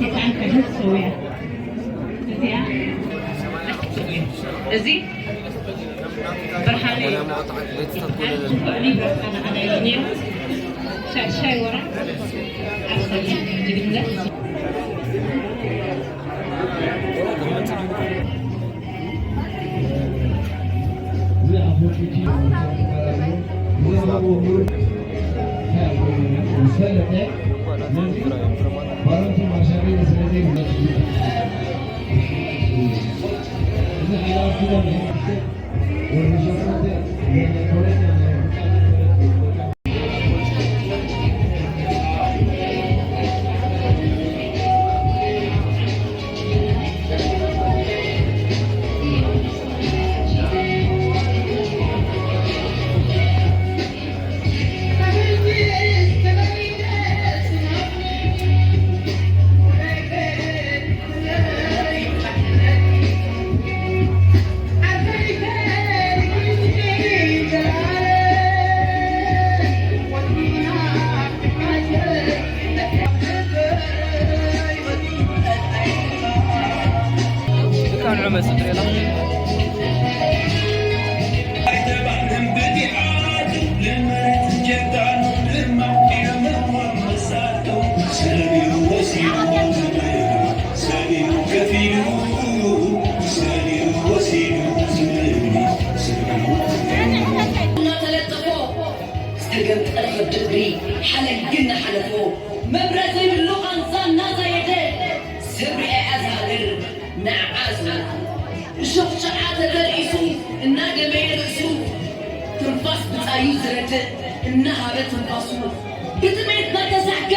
ህፃን ክሕዝ ሰውያ እዚኣ እዚ ብርሃነ እዩ። ብርሃነ እዩ። ሻሻይ ወራ ዓርሰ ጅግንነት እናተለጠፎ ዝተገምጠለ ከብዲ እግሪ ሓለንጊ እናሓለፎ መብረ ዘይብሉ ቃንዛ እናዛየደ ስብሪ እያ እዛ ሃገር ንዓዓ ዝወልድ እሾኽ ጨዓ ተተርኢሱ እናደመየ ርእሱ ትንፋስ ብጻዩ ዝረድእ እናሃበ ትንፋሱ ብጥሜት እናተሳሕገ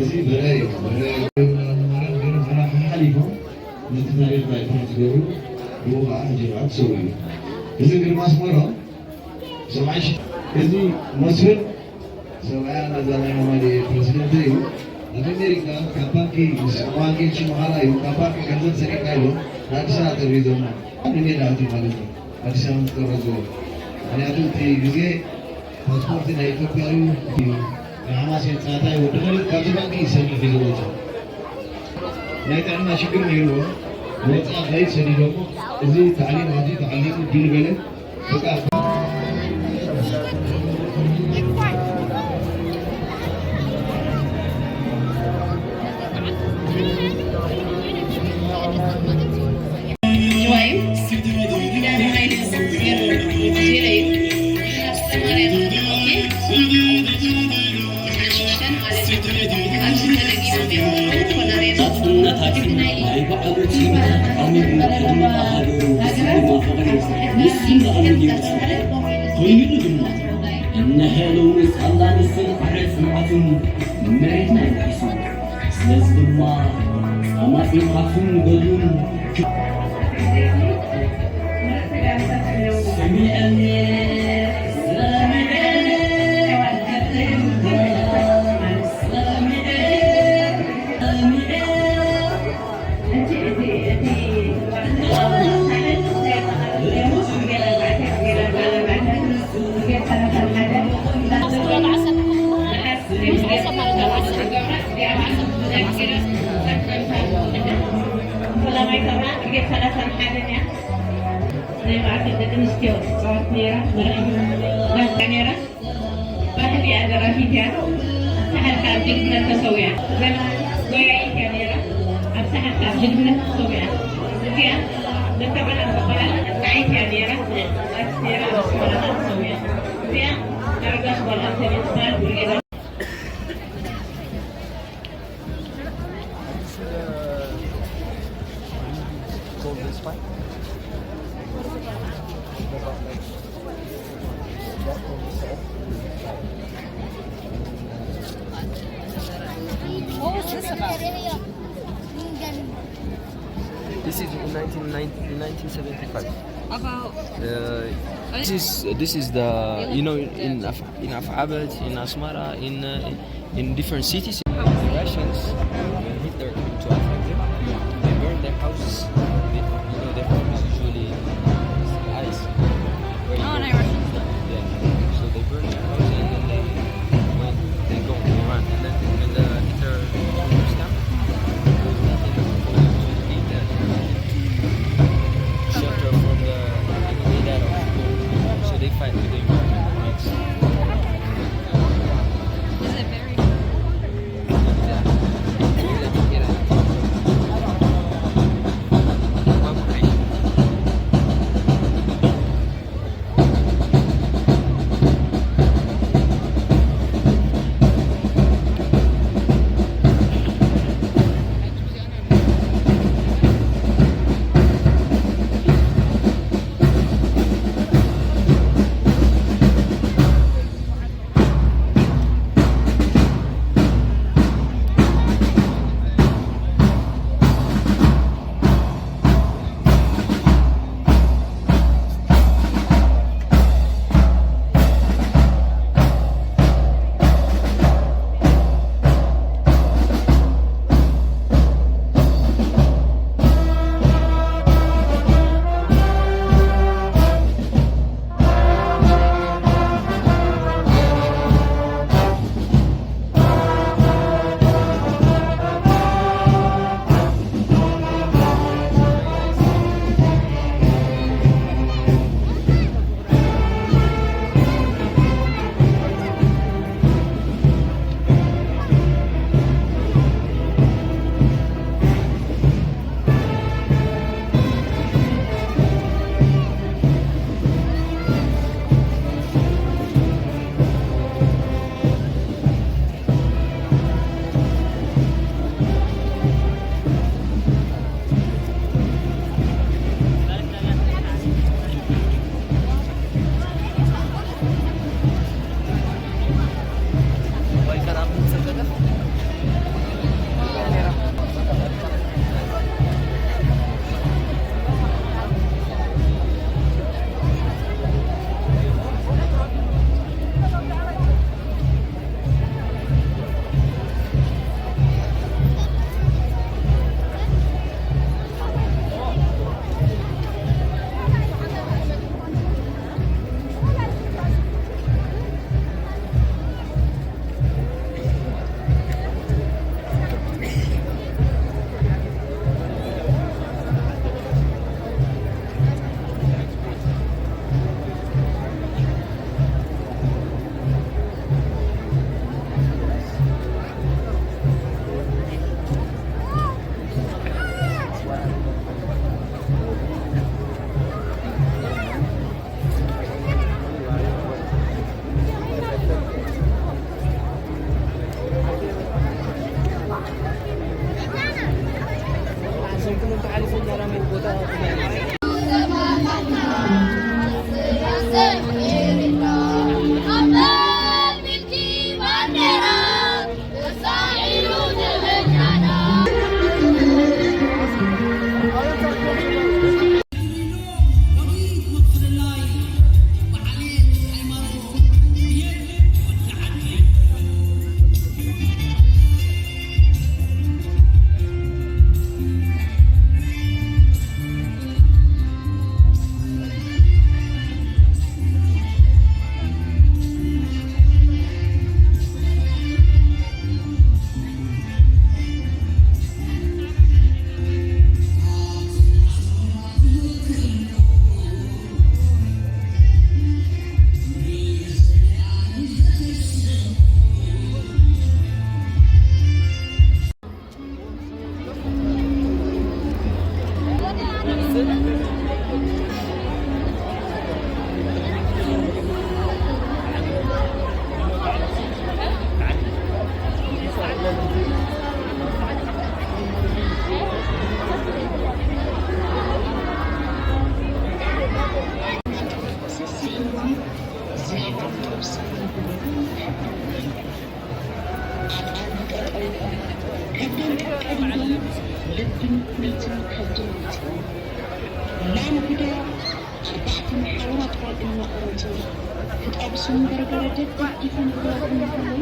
እዚ በረ እዩ። በረ ሓሓሊፎም ነቲ ታሪኽ ናይ ትምህርቲ ገብሩ ብኡ ከዓ ሕጂ ከዓ ትሰው እዩ። እዚ ግርማ ኣስመሮም ሰብዓይ ሺሕ እዚ መስፍን ሰብኣያ ነዛ ናይ ሆማሊ ፕረዚደንት እዩ። ኣብ ኣሜሪካ ካብ ባንኪ ምስ ዋንጌል ሽምሃራ እዩ ካብ ባንኪ ገንዘብ ሰሪቕና ኢሉ ንኣዲስ ኣበባ ጠሪዞሞ ንሜዳ ኣትዩ ማለት እዩ። ኣዲስ ኣበባ ምስ ቀረዝዎ ምክንያቱ እቲ ግዜ ፓስፖርት ናይ ኢትዮጵያ እዩ። እቲ ናይ ሓማሴን ጻታ እዩ። ወዲ ኸሊድ ካብቲ ባንኪ እዩ ሰኒሑ ሒዝዎ ወፂኡ። ናይ ጥዕና ሽግር ነይርዎ። ወፃ ኸይድ ሰዲዶሞ። እዚ ታዕሊም ኣዝዩ ተዓሊሙ ዲል በለ። በቃ ናጽነታችን ናይ ባዕሉ ጸወታ ኣሚሩ ንሃገሩ ፍቕሪ ምስ ዝለኣሉ ነይሩ። ኮይኑ ድማ እነሀ ሎሚ ሳላ ንስል ዓረ ጽንዓቱን መሬትና ይውሒሱ። ስለዚ ድማ ጻማ ጽንዓቱን ገድሉን ሰላማይ ሰብዓ ብርጌድ ሰላሳን ሓደን እያ። ናይ ማዕከል ደቂ ኣንስትዮ ትፃወት ነይራ፣ መራሒት ጋንታ ነይራ። ባህሊ ኣደራፊት እያ። ሳሕል ካብ ጅግነት ተሰዊኣ። ጎያይት እያ ነይራ። ኣብ ሳሕል ካብ ጅግነት ተሰዊኣ። እዚኣ መተባሃር ዝበሃል ጣዒት እያ ነይራ። ጣዒት ነይራ፣ ኣብ ኣስመራ ተሰዊኣ። እዚኣ ዳርጋ ሽኮር ሃብተሚ ትበሃል ብርጌድ This is in nineteen ninety, nineteen seventy-five. About Uh, this is this is the, you know, in Af- in Af'abet, in Asmara, in uh, in different cities. Russians, when Hitler came to Africa, they burned their houses. They, you know, their home is usually ice. Where you Oh, go. No, Russians don't. Yeah. So they burn their house and then they, when they go, they run. And then when the Hitler comes down, there's nothing for them to eat and shelter from the, you know, they died of cold. So they fight with the environment. Is it very ድንኩልትን ከብድን መጺኦም። ላም ግዳ ኣርባዕተ መሓውራት ባድመ ቆረጹ። ክጠብሱን በርበረ ደጋጊፎም ክወግኡ እንከለዉ፣